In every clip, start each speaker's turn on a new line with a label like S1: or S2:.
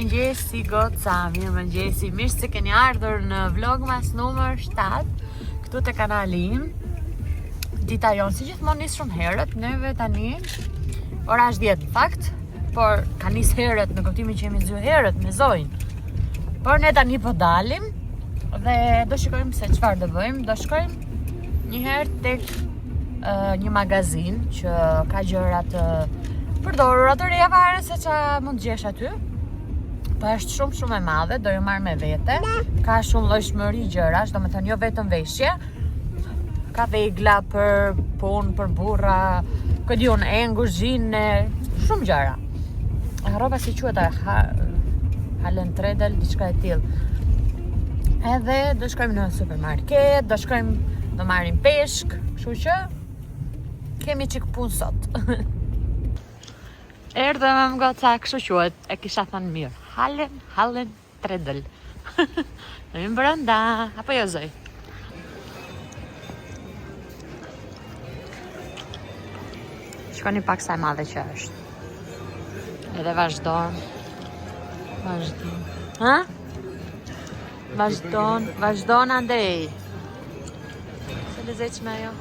S1: Mirëmëngjesi goca, mirëmëngjesi. Mirë se keni ardhur në vlogmas numër 7 këtu te kanali im. Dita jonë si gjithmonë nis shumë herët, neve tani ora është 10 në fakt, por ka nis herët në kuptimin që jemi zgjuar herët me Zoin. Por ne tani po dalim dhe do shikojmë se çfarë do bëjmë, do shkojmë një herë tek uh, një magazinë që ka gjëra të përdorura të reja varet se ça mund të gjesh aty. Po është shumë shumë e madhe, do ju marr me vete. Ka shumë llojshmëri gjërash, domethënë jo vetëm veshje. Ka vegla për punë, për burra, ku di unë enë, kuzhinë, shumë gjëra. E harrova si quhet ajo, ha, Halen Tredel, diçka e tillë. Edhe do shkojmë në supermarket, do shkojmë, do marrim peshk, kështu që kemi çik punë sot. Erdhëm goca, kështu quhet, e kisha thënë mirë. Halen, Halen Tredel. Do hyjmë brenda, apo jo Zoj? Shikoni pak sa e madhe që është. Edhe vazhdon. Vazhdon. Ha? Vazhdon, vazhdon andej. Sa lezetshme ajo.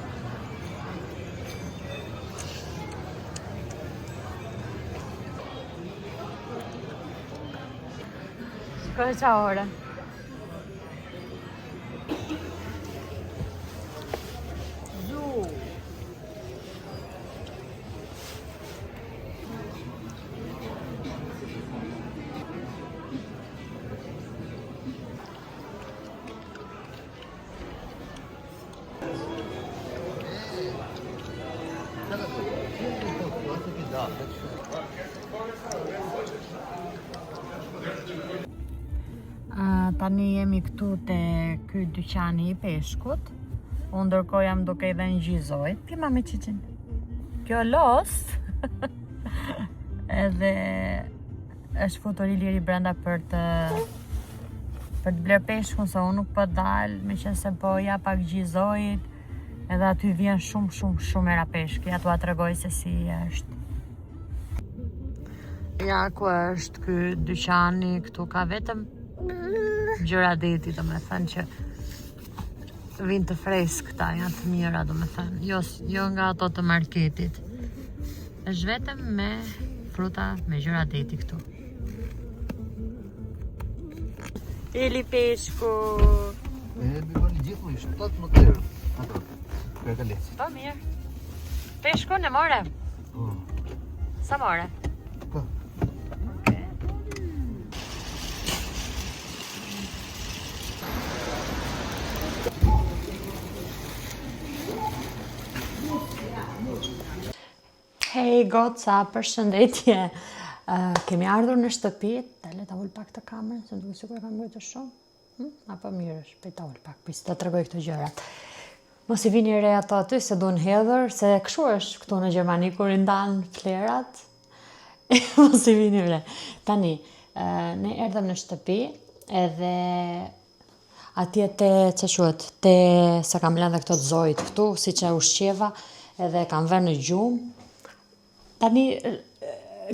S1: Shikoj ça ore. Zu. Tani jemi këtu te ky dyqani i peshkut. Unë ndërkohë jam duke i dhënë gji Zoit. Ti mami çiçin. Kjo los. Edhe është futur Iliri brenda për të për të blerë peshkun se unë nuk po dal, meqenëse po ja pak gji Zoit. Edhe aty vjen shumë shumë shumë era peshk. Ja t'ua tregoj se si është. Ja ku është ky dyqani, këtu ka vetëm gjëra deti, domethënë që vijnë të freskëta, janë të mira, domethënë, jo, jo nga ato të marketit. Është vetëm me fruta, me gjëra deti këtu. Ili peshku.
S2: E mi bëni gjithë më 17 euro. Ato. Kërkaleci.
S1: Po mirë. Peshkun e more?
S2: Po.
S1: Sa more?
S2: Po.
S1: Okay. Hej, goca, përshëndetje. Uh, kemi ardhur në shtëpi, dale ta ul pak të kamerën, se duket sikur e kam ngritur shumë. Hm? Apo mirë është, pe ta ul pak, prit ta tregoj këto gjërat. Mos i vini re ato aty se duhen hedhur, se kështu është këtu në Gjermani kur i ndan plerat. Mos i vini re. Tani, uh, ne erdhëm në shtëpi edhe Atje te, ça quhet, te se kam lënë dhe këto të Zoit këtu, siç e ushqeva, edhe e kam vënë në gjumë. Tani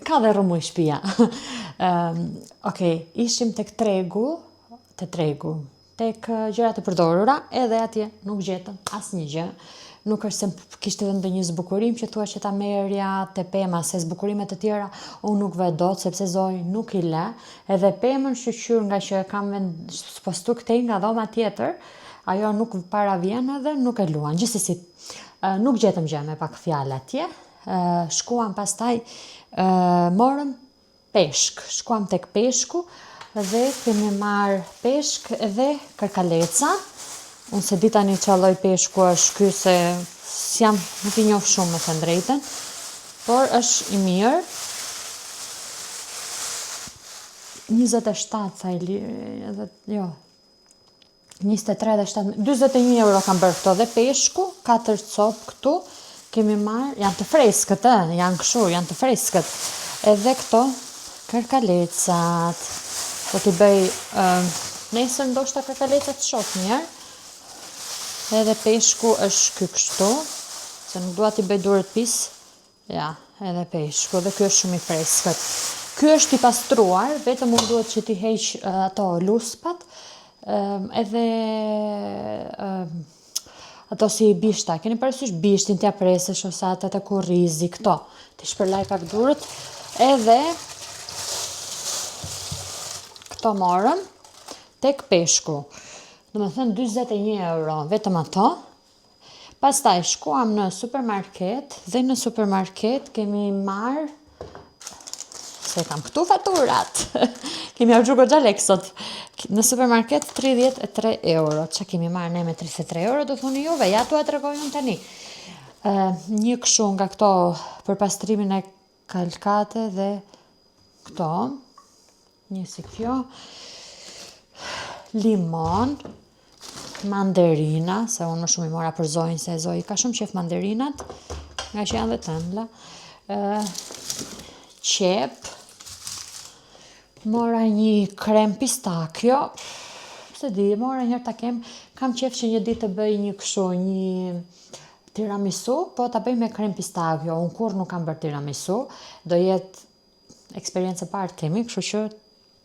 S1: ka dhe rrëmujë shtëpia. Ëm, okay, ishim tek tregu, te tregu, tek gjërat e përdorura, edhe atje nuk gjetëm asnjë gjë. Nuk është se kishte edhe ndonjë zbukurim që thua që ta merrja te pema, se zbukurime të tjera unë nuk vë dot sepse Zoi nuk i lë. Edhe pemën shyqyr nga që e kam spostu këtej nga dhoma tjetër, ajo nuk para vjen edhe nuk e luan. Gjithsesi, nuk gjetëm gjë me pak fjalë atje. Shkuam pastaj, morëm peshk. Shkuam tek peshku dhe kemi marrë peshk dhe kërkaleca. Unë s'e di tani ça lloj peshku është ky se s'jam nuk i njoh shumë me thënë drejtën, por është i mirë. 27 tha edhe jo 23 dhe 7, 41 euro kanë bërë këto dhe peshku, 4 copë këtu, kemi marrë, janë të freskët, e, janë kështu, janë të freskët. Edhe këto kërkalecat. Do t'i bëj uh, nesër ndoshta kërkalecat shoh mirë. Edhe peshku është ky kështu, se nuk dua t'i bëj duart pis. Ja, edhe peshku, dhe ky është shumë i freskët. Ky është i pastruar, vetëm unë duhet që t'i heq ato luspat, edhe ato si bishta, keni parasysh bishtin t'ja presësh ose atë te kurrizi, këto, t'i shpërlaj pak durët, edhe këto morëm tek peshku, domethënë 41 euro, vetëm ato, Pastaj shkuam në supermarket dhe në supermarket kemi marrë se kam këtu faturat. kemi harxhu goxha lek sot. Në supermarket 33 euro. Ça kemi marrë ne me 33 euro, do thoni juve, ja t'ua tregoj unë tani. Uh, një kështu nga këto për pastrimin e kalkate dhe këto, Një si kjo. Limon, manderina, se unë më shumë i mora për Zojin, se Zoi ka shumë qef manderinat, nga që janë dhe të ëmbla. Qepë, mora një krem pistakjo, s'e di, mora njëherë ta kem, kam qef që një ditë të bëj një kështu, një tiramisu, po ta bëj me krem pistakjo, unë kurrë nuk kam bërë tiramisu, do jetë eksperiencë e parë kemi, kështu që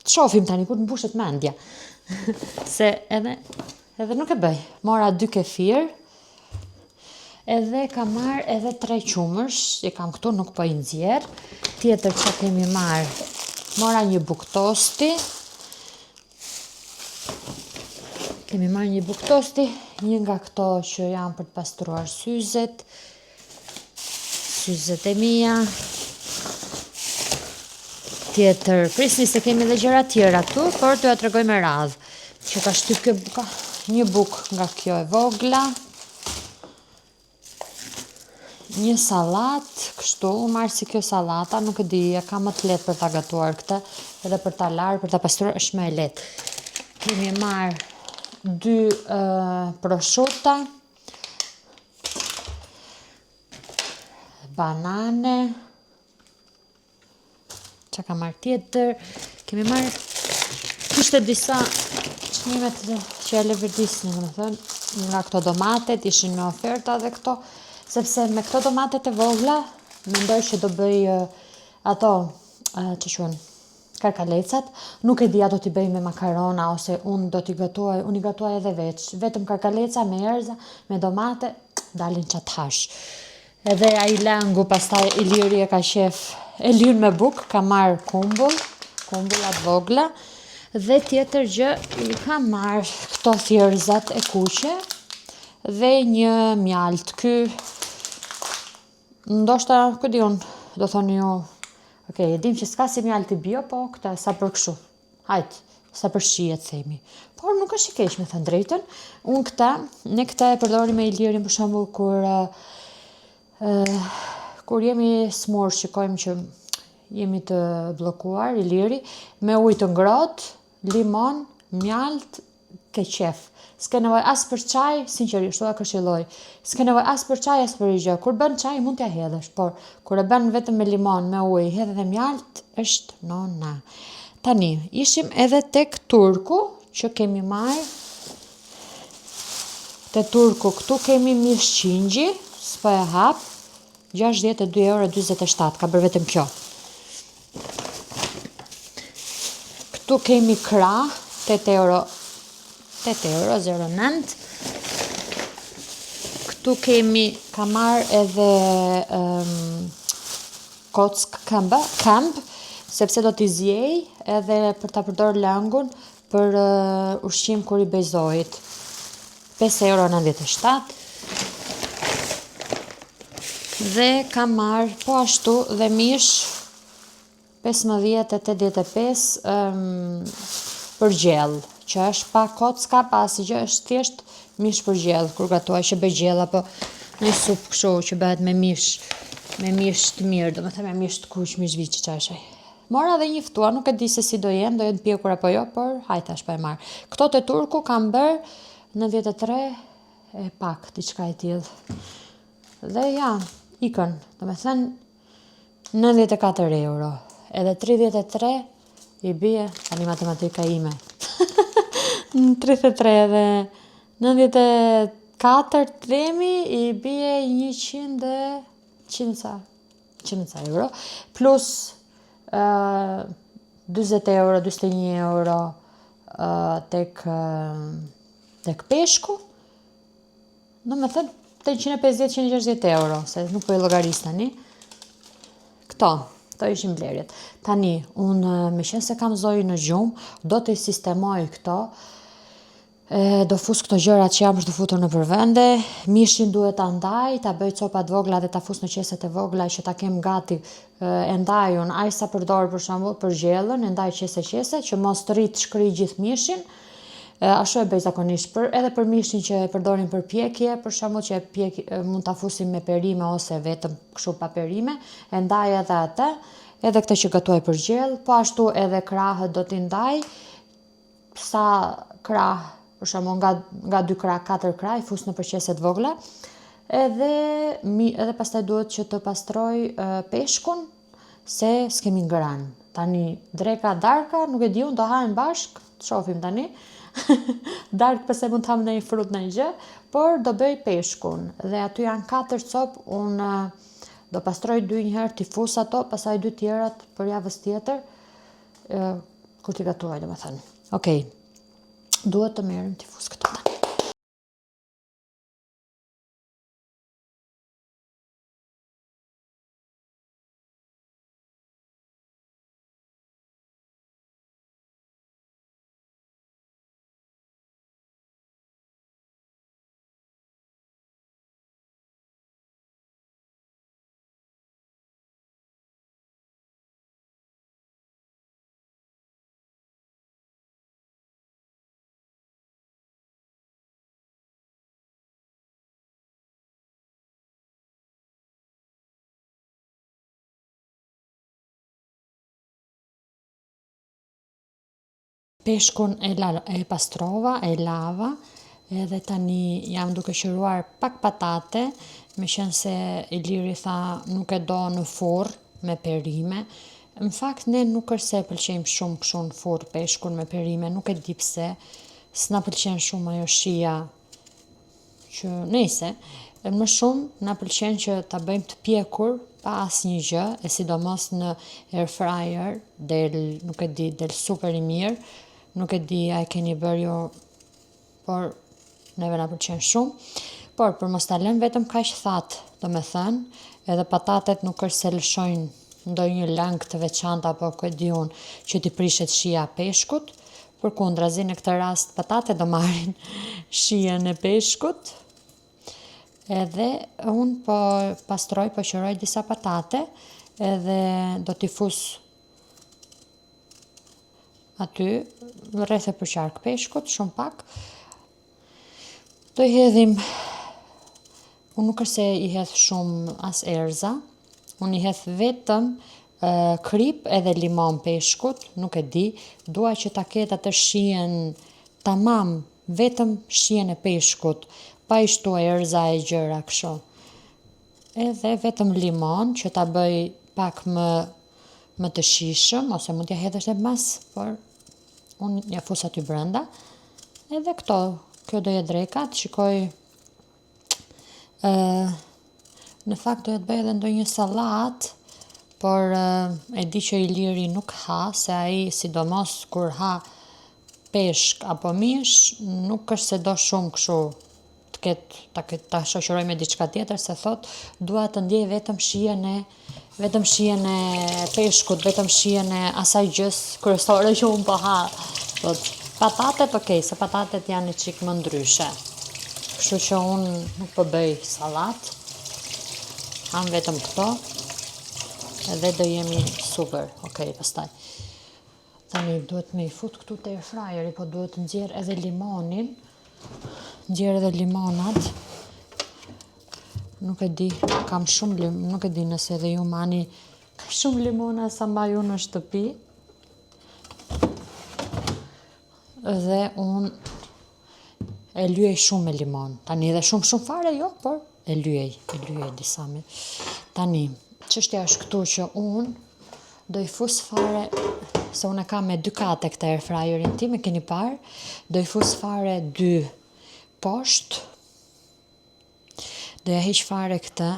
S1: të shohim tani kur të mbushet mendja. Se edhe edhe nuk e bëj. Mora dy kefir. Edhe kam marrë edhe tre qumësh, i kam këtu, nuk po i nxjerr. Tjetër që kemi marrë, mora një bukë tosti. Kemi marrë një bukë tosti, një nga këto që janë për të pastruar syzet. Syzet e mia. Tjetër, prisni se kemi dhe gjëra tjera këtu, por t'jua tregoj me radhë. Që ka shtyp kjo buka, një bukë nga kjo e vogla. Një sallatë, kështu, unë marr si kjo sallata, nuk e di, e kam më të lehtë për ta gatuar këtë, edhe për ta larë, për ta pastruar, është më e lehtë. Kemi marrë dy uh, proshuta, Banane. Ça kam marrë tjetër? Kemi marrë kishte disa çmime të që e leverdisnin, domethënë, nga këto domatet, ishin me oferta dhe këto, sepse me këto domatet e vogla, mendoj që do bëj ato, që quhen, Karkalecat, nuk e di a do t'i bëj me makarona ose unë do t'i gatuaj, unë i gatuaj edhe veç, vetëm karkaleca me erëza, me domate, dalin ça t'hash. Edhe ai lëngu pastaj Iliri e ka qef, e lyn me bukë, ka marrë kumbull, kumbulla të vogla, dhe tjetër gjë i ka marrë këto thjerrëzat e kuqe dhe një mjaltë. Ky Ndoshta, ku di unë, do thoni ju, ok, e dim që s'ka si mjalti bio, po këta sa për kështu. Hajt, sa për shije të themi. Por nuk është i keq me thënë drejtën. Unë këta, ne këta e përdorim me Ilirin për shembull kur uh, kur jemi sëmurë, shikojmë që jemi të bllokuar, Iliri, me ujë të ngrohtë, limon, mjaltë, ke qef. S'ke nevojë as për çaj, sinqerisht ua këshilloj. S'ke nevojë as për çaj as për gjë. Kur bën çaj mund t'ja hedhësh, por kur e bën vetëm me limon, me ujë, hedh edhe mjaltë, është nona. Tani, ishim edhe tek turku që kemi marrë te turku këtu kemi mish qingji, s'po e hap, 62 euro 47, ka bërë vetëm kjo. Këtu kemi krah, 8 euro, 8 euro, 09. Këtu kemi, ka marrë edhe um, kockë këmbë, këmbë, sepse do t'i ziej edhe për ta përdorë lëngun për uh, ushqim kur i bëj Zojit. 5 euro 97. Dhe kam marrë po ashtu dhe mish 15.85 um, për gjellë, që është pa kocka, pa asgjë, është thjesht mish për gjellë, kur gatuaj që bëj gjellë apo një supë kështu që bëhet me mish, me mish të mirë, domethënë me mish të kuq, mish viçi që është ai. Mora dhe një ftua, nuk e di se si do jenë, do jenë të pjekur apo jo, por hajt tash po e marr. Këto te turku kanë bërë 93 e pak, diçka e tillë. Dhe ja, ikën, domethënë 94 euro. Edhe 33 i bie, tani matematika ime. 33 edhe 94 themi i bie 100 e 100 ca, 100 ca euro, plus 40 euro, 41 euro tek tek peshku. Domethënë, 150-160 euro, se nuk po i llogaris tani. Këto, këto ishin blerjet. Tani, unë meqenëse kam Zojën në gjumë, do t'i sistemoj këto, e, do fus këto gjërat që jam është futur nëpër vende, mishin duhet ta ndaj, ta bëj copa të vogla dhe ta fus në qeset e vogla që ta kem gati e ndaj unë, aq sa përdor për shembull për gjellën, e ndaj qese qese që mos të rri të shkrij gjithë mishin. Ashtu e bëj zakonisht për edhe për mishin që e përdorim për pjekje, për shembull që e pjek mund ta fusim me perime ose vetëm kështu pa perime, e ndaj edhe atë, edhe këtë që gatuaj për gjellë, po ashtu edhe krahët do t'i ndaj, sa krah, për shembull nga nga dy krah, katër krah, i fus nëpër qese të vogla. Edhe mi, edhe pastaj duhet që të pastroj peshkun se s'kemi ngrënë. Tani dreka, darka, nuk e di unë do hahen bashk, të shohim tani. Darkë pastaj mund të hamë ndonjë frut ndonjë gjë, por do bëj peshkun dhe aty janë katër copë, unë do pastroj dy një herë t'i fus ato, pastaj dy tjerat për javës tjetër, kur t'i gatuaj domethënë. Okej. Duhet të merrem t'i fus këto tani. Peshkun e, la, e pastrova, e lava, edhe tani jam duke qëruar pak patate, meqenëse Iliri tha nuk e do në furrë me perime. Në fakt ne nuk është se e pëlqejmë shumë kështu në furrë peshkun me perime, nuk e di pse, s'na pëlqen shumë ajo shija që nejse, më shumë na pëlqen që ta bëjmë të pjekur pa asnjë gjë, e sidomos në air fryer, del, nuk e di, del super i mirë, nuk e di a e keni bërë ju, por neve na pëlqen shumë. Por për mos ta lënë vetëm kaq thatë, domethënë, edhe patatet nuk është se lëshojnë ndonjë lëng të veçantë apo ku e di unë që t'i prishet shija peshkut, Përkundrazi, në këtë rast patatet do marrin shijen e peshkut. Edhe unë po pastroj, po qëroj disa patate edhe do t'i fus aty rreth e përqark peshkut, shumë pak. Do i hedhim, unë nuk është se i hedh shumë as erëza, unë i hedh vetëm kripë edhe limon peshkut, nuk e di, dua që ta ketë atë shijen tamam, vetëm shijen e peshkut, pa i shtu erëza e gjëra kështu. Edhe vetëm limon që ta bëj pak më më të shijshëm ose mund t'ja hedhësh edhe mas, por unë ja fus aty brenda. Edhe këto, kjo do jetë dreka, të shikoj ë në fakt do të bëj edhe ndonjë sallatë, por e di që Iliri nuk ha, se ai sidomos kur ha peshk apo mish, nuk është se do shumë kështu të ketë ta ketë ta shoqëroj me diçka tjetër se thotë dua të ndjej vetëm shijen e vetëm shijen e peshkut, vetëm shijen e asaj gjës kryesore që unë po ha. Thotë, patatet ok, se patatet janë një çik më ndryshe. Kështu që unë nuk po bëj sallatë. Ham vetëm këto. Edhe do jemi super. Ok, pastaj. Tani duhet me i fut këtu te air fryeri, po duhet të nxjerr edhe limonin. Nxjerr edhe limonat. Nuk e di, kam shumë lim, nuk e di nëse edhe ju mani ka shumë limona sa mbaj unë në shtëpi. Dhe unë e lyej shumë me limon. Tani edhe shumë shumë fare jo, por e lyej, e lyej disa me. Tani, çështja është këtu që unë do i fus fare, se unë e kam me dy kate këtë air fryerin tim, e keni parë, do i fus fare dy poshtë, do ja heq fare këtë,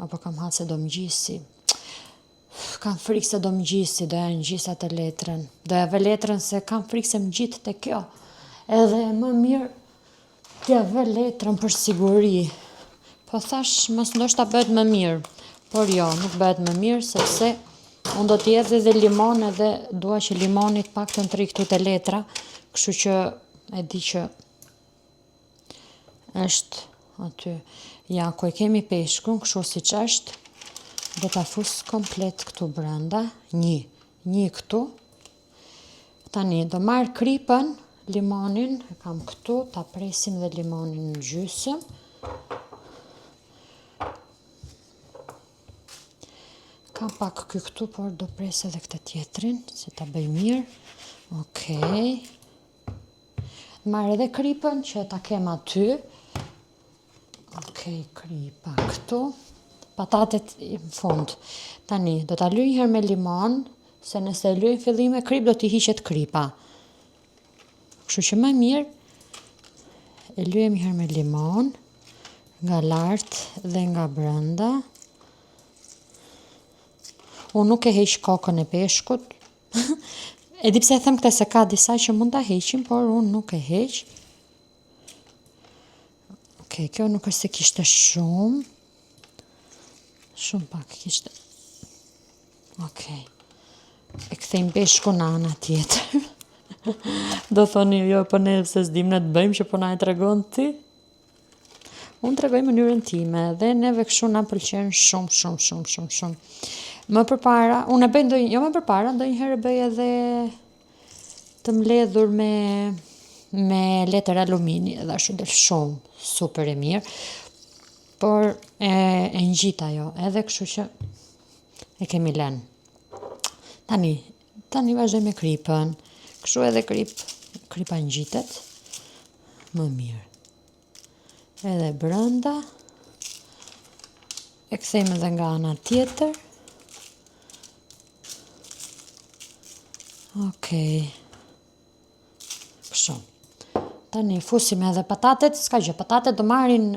S1: apo kam hall se do më ngjisi. Kam frikë se do më ngjisi, do ja ngjis atë letrën. Do ja vë letrën se kam frikë se më ngjit te kjo. Edhe më mirë t'ja vë letrën për siguri. Po thash, mos ndoshta bëhet më mirë. Por jo, nuk bëhet më mirë sepse unë do t'i hedh edhe limon edhe dua që limoni të paktën të rri këtu te letra, kështu që e di që është aty. Ja, ku e kemi peshkun, kështu siç është, do ta fus komplet këtu brenda, një, një këtu. Tani, do marr kripën, limonin, e kam këtu, ta presim dhe limonin në gjysëm. Kam pak ky këtu, por do pres edhe këtë tjetrin, se ta bëj mirë. Okej. Marr edhe kripën që ta kem aty. Okej, kripa këtu. Patatet në fund. Tani, do ta lyj një herë me limon, se nëse e lyj në fillim me kripë, do t'i hiqet kripa. Kështu që më mirë, e lyejmë një herë me limon, nga lart dhe nga brenda. Unë nuk e heq kokën e peshkut, E di pse e them këtë se ka disa që mund ta heqin, por unë nuk e heq. Ok, kjo nuk është se kishte shumë. Shumë pak kishte. Ok. E kthejmë peshkun në ana tjetër. Do thoni jo, po ne se s'dim ne të bëjmë që po na e tregon ti. Unë tregoj mënyrën time dhe neve kështu na pëlqen shumë, shumë, shumë, shumë, shumë. Më përpara, unë e bëj ndonjë, jo më përpara, ndonjëherë e bëj edhe të mbledhur me me letër alumini edhe ashtu del shumë super e mirë. Por e e ngjit ajo, edhe kështu që e kemi lënë. Tani, tani vazhdoj me kripën. Kështu edhe krip, kripa ngjitet më mirë. Edhe brenda. E kthejmë edhe nga ana tjetër. Okej. Kështu. Tani fusim edhe patatet, s'ka gjë, patatet do marrin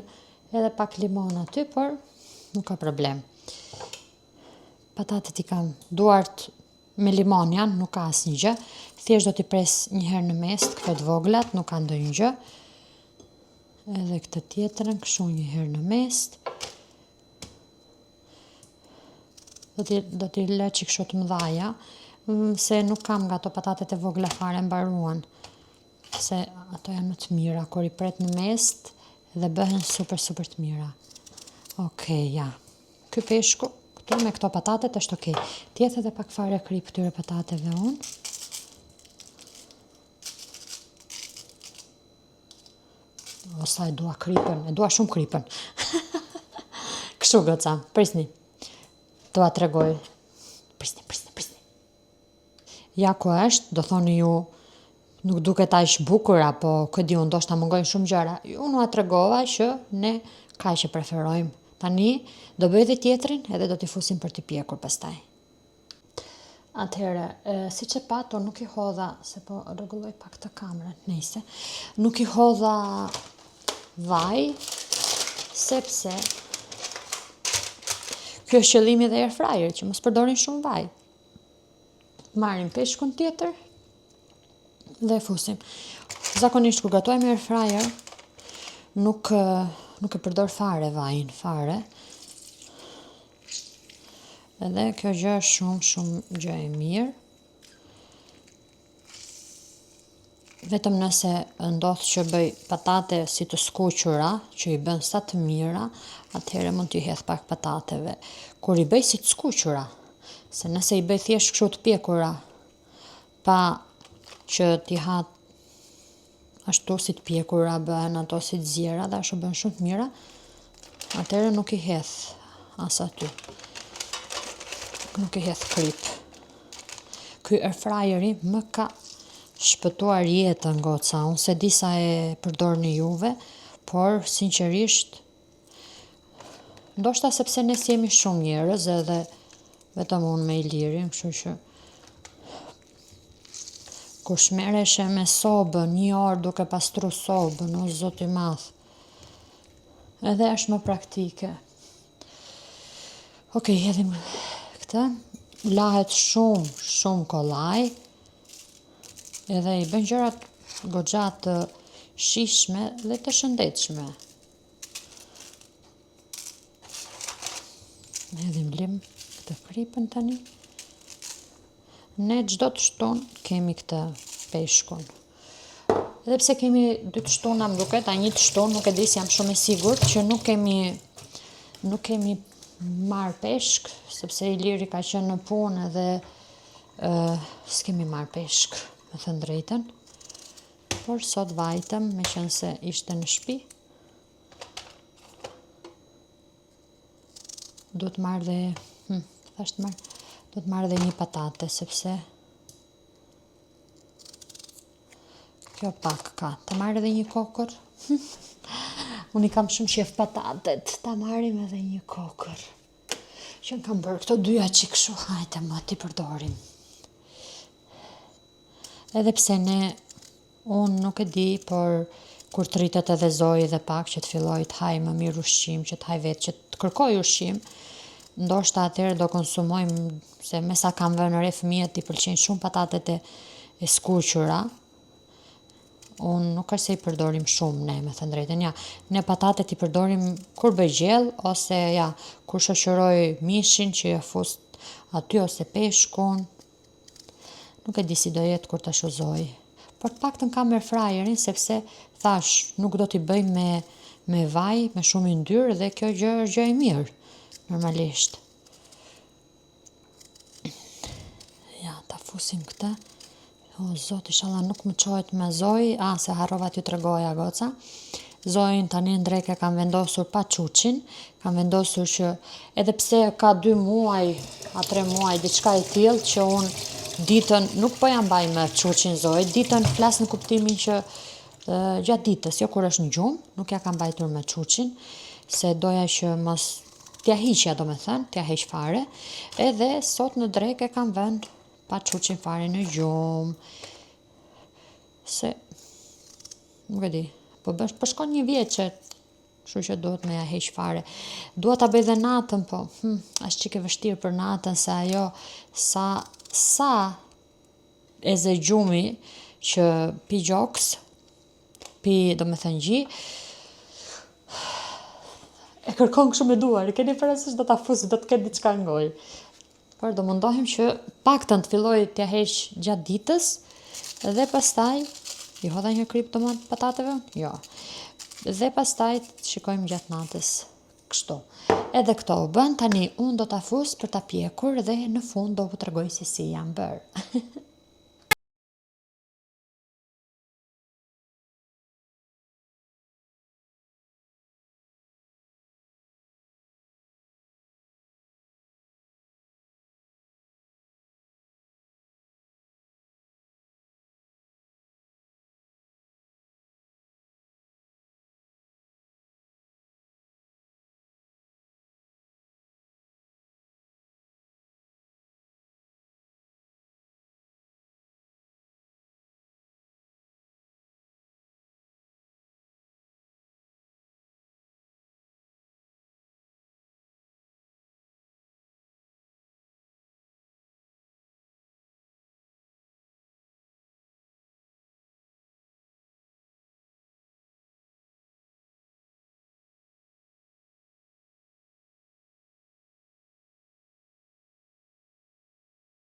S1: edhe pak limon aty, por nuk ka problem. Patatet i kam duart me limon janë, nuk ka asnjë gjë. Thjesht do t'i pres një herë në mes, këto të voglat, nuk ka ndonjë gjë. Edhe këtë tjetrën, kështu një herë në mes. Do t'i do t'i lë çik kështu të mëdhaja, mm, se nuk kam nga ato patatet e vogla fare mbaruan. Se ato janë më të mira, kur i pret në mes dhe bëhen super super të mira. Okej, ja. Ky peshku këtu me këto patatet është okej. T'i hedh edhe pak fare kripë këtyre patateve unë. O sa e dua kripën, e dua shumë kripën. Kështu goca, prisni. Do ua tregoj. Prisni, prisni, prisni. Ja ku është, do thoni ju, nuk duket aq bukur apo ku di unë ndoshta mungojnë shumë gjëra. Unë ua tregova që ne kaq e preferojmë. Tani do bëj edhe tjetrin edhe do t'i fusim për t'i pjekur pastaj. Atëherë, siç e patë, unë nuk i hodha, se po rregulloj pak të kamerën, nejse, nuk i hodha vaj, sepse kjo është qëllimi dhe air fryer, që mos përdorin shumë vaj. Marrim peshkun tjetër dhe e fusim. Zakonisht kur gatuaj me air fryer, nuk nuk e përdor fare vajin, fare. Edhe kjo gjë është shumë shumë gjë e mirë. Vetëm nëse ndodh që bëj patate si të skuqura, që i bën sa të mira, atëherë mund t'i hedh pak patateve. Kur i bëj si të skuqura, se nëse i bëj thjesht kështu të pjekura, pa që t'i ha ashtu si të pjekura bëhen ato si të ziera dhe ashtu bëhen shumë të mira, atëherë nuk i hedh as aty. Nuk i hedh kripë. Ky air fryeri më ka shpëtuar jetën goca. Unë s'e di sa e përdorni juve, por sinqerisht ndoshta sepse ne s'jemi shumë njerëz edhe vetëm unë me Ilirin, kështu që kur s'merreshe me sobën, një orë duke pastru sobën, o zot i madh. Edhe është më praktike. Ok, hedhim këtë. Lahet shumë, shumë kollaj. Edhe i bën gjërat goxha të shijshme dhe të shëndetshme. Hedhim lim këtë kripën tani. Ne çdo të shtunë kemi këtë peshkun. Edhe pse kemi dy të shtuna, më duket, a një të shtunë, nuk e di s'jam shumë e sigurt që nuk kemi nuk kemi marrë peshk, sepse Iliri ka qenë në punë edhe uh, s'kemi marrë peshk, me thënë drejtën. Por sot vajtëm, meqenëse ishte në shpi. Duhet marrë dhe, hm, thashë të marr, duhet marrë dhe një patate, sepse kjo pak ka. Ta marr edhe një kokërr. Unë i kam shumë qejf patatet. Ta marrim edhe një kokërr. Që kam bërë këto dyja çik kështu, hajde më t'i përdorim. Edhe pse ne, unë nuk e di, por kur të rritet edhe Zoi dhe pak që të fillojë të hajë më mirë ushqim, që të hajë vetë, që të kërkojë ushqim, ndoshta atëherë do konsumojmë, se me sa kam vënë re fëmijët i pëlqejnë shumë patatet e, e skuqura. Unë nuk është se i përdorim shumë ne, me thënë drejtën, ja. Ne patatet i përdorim kur bëj gjellë, ose ja, kur shoqëroj mishin që e fus aty ose peshkun, Nuk e di si do jetë kur ta shoh Zoi. Por të paktën kam air fryerin sepse thashë nuk do t'i bëj me me vaj, me shumë yndyrë dhe kjo gjë është gjë e mirë normalisht. Ja, ta fusim këtë. O, zot, ishalla nuk më çohet më Zoi. A, se harrova t'ju tregoja, goca. Zoin tani në drekë e kam vendosur pa çuçin, kam vendosur që edhe pse ka dy muaj a tre muaj diçka e tillë që unë ditën nuk po ja mbaj më çuçin Zoit, ditën flas në kuptimin që gjatë ditës, jo kur është në gjumë, nuk ja kam mbajtur më çuçin, se doja që mos t'ja hiqja domethënë, t'ja heq fare, edhe sot në drekë e kam vënë pa çuçin fare në gjumë, se Nuk e di. Po bësh, po shkon një vjeçe. Kështu që duhet me ja heq fare. Dua ta bëj dhe natën, po hm, është çik e vështirë për natën se ajo sa sa e zë gjumi që pi gjoks, pi domethënë gji, e kërkon kështu me duar, e keni parasysh do ta fusë, do të ketë diçka në gojë. Por do mundohem që paktën të filloj t'ja heq gjatë ditës dhe pastaj i hodha një kripë domat patateve? Jo. Dhe pastaj të shikojmë gjatë natës kështu. Edhe këto u bën, tani unë do ta fus për ta pjekur dhe në fund do u tregoj se si janë bërë.